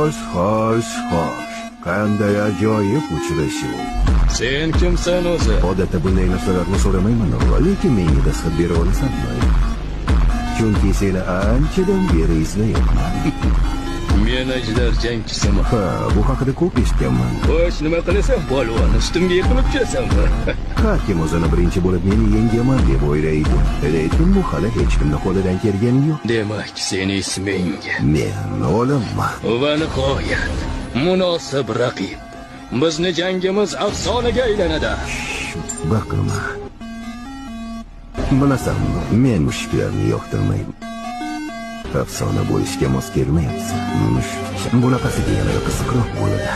Xo'sh, xo'sh, xo'sh. Qanday ajoyib uchrashuv. Sen kimsan o'zi? Odatda bunday narsalarni so'ramayman, lekin menga dastxat bera olasanmi? Chunki seni anchadan beri izlayapman. Men ajdar jangchisiman. Ha, bu haqida ko'p eshitganman. Xo'sh, nima qilasan, polvon? Ustimga yiqilib tushasanmi? Har kim o'zini birinchi bo'lib meni yengaman deb o'ylaydi. Lekin bu hali hech kimni qo'lidan kelgani yo'q. Demak, seni isming. Men o'limman. Va nihoyat, munosib raqib. Bizni jangimiz afsonaga aylanadi. Baqirma. Bilasanmi, men mushuklarni yoqtirmayman. Afsona bo'lishga mos kelmayapsan. Mushukcha. Bunaqasiga yanada qiziqroq bo'ladi.